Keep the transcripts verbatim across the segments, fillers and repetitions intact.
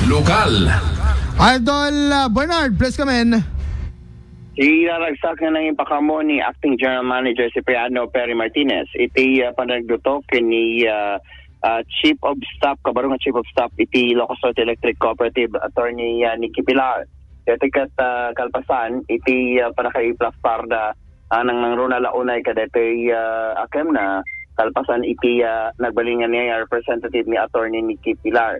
Lokal. Idol uh, Bernard, please come in. Iraragsak nga nangipakamo ni Acting General Manager Cipriano Perry Martinez iti uh, panagdutok ni uh, uh, Chief of Staff, kabaro nga Chief of Staff iti Ilocos Norte Electric Cooperative, Attorney uh, Nicky Pilar. Dati ket uh, kalpasan iti uh, panakaiplastarda anang nangruna la unay kadaytoy uh, akemna kalpasan iti uh, nagbalingan niya representative ni Attorney Nicky Pilar.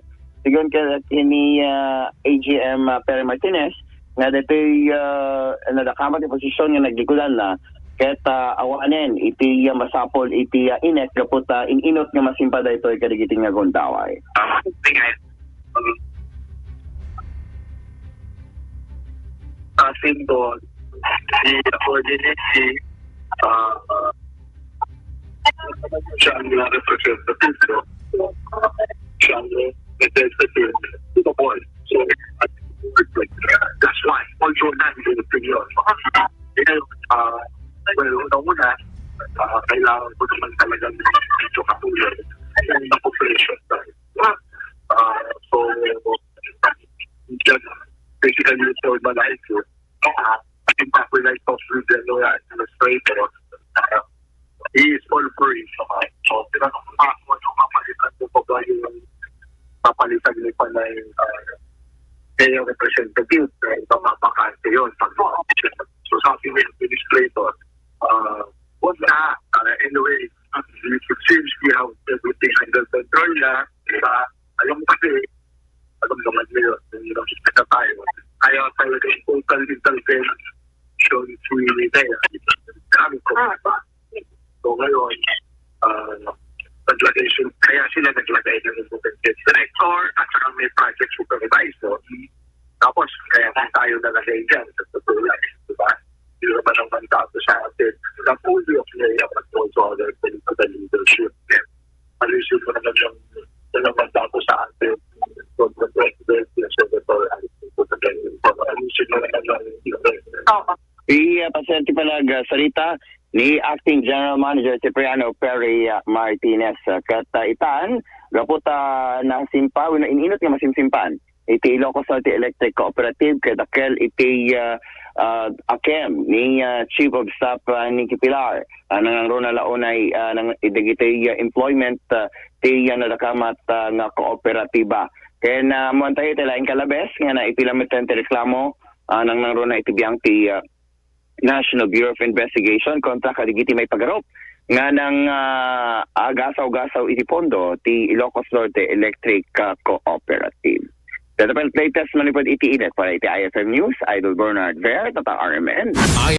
Sigun ket ni uh, A G M uh, Perry Martinez, nga ditoy uh, nadakama ti posisyon nga naglikudanna ket uh, awanen iti uh, masapol iti uh, inek gapu ta in-inut nga masimpa daytoy kadagiti nga gundaway. Kasin doon, the coordinating uh, uh, siya ang representative, no? Siya ang representative to the board. So, that's why, although not in the opinion, uh, well, una-una, uh, kailangan ko naman talaga medyo katulad ng cooperation. Uh, so, just basically, so, malayo ko. Uh, I think that we like to with the lawyer administrator. Uh, he is all for it. So, so, sila kung mga kung ano, papalitan mo pa ba yung papalitan mo pa na yung uh, mayor representative na ipapapakante yun. Pag so, sabi ng administrator, uh, wag na, uh, anyway, it seems we have everything under control na, di ba? Alam mo kasi, alam naman nyo yun, yung nakikita tayo. Kaya talaga yung total intervention si Mayor. Kami ko pa. So ngayon, uh, naglagay sila, kaya sila naglagay ng independent director at saka may project supervisor. Tapos, kaya kung tayo nalagay dyan sa tutulay, di ba? Hindi naman ang mandato sa atin. Not only of Mayor, but also other political leadership. Alisin mo naman yung, yung mandato sa atin. Congressman, Senator, alisin mo naman yung Oo. Iti uh, pasyente pa nag uh, sarita ni Acting General Manager Cipriano Perry uh, Martinez. Uh, kat uh, itan, gapu ta nasimpa, wenno in-inut nga masimsimpan iti Ilocos Norte Electric Cooperative, kadakkel iti uh, uh, akem ni uh, Chief of Staff uh, Nicky Pilar. Uh, nangruna la unay uh, nang idagiti uh, employment uh, ti uh, nadakamat uh, nga kooperatiba. Ken uh, muantayo iti laing kalabes nga naipila met ti reklamo uh, nang nangruna iti biang ti uh, National Bureau of Investigation kontra kadagiti maipagarup nga nang uh, agasaw-gasaw iti pondo ti Ilocos Norte Electric uh, Cooperative. Datapen latest manipud iti init para iti I F M News, Idol Bernard Ver, Tata R M N.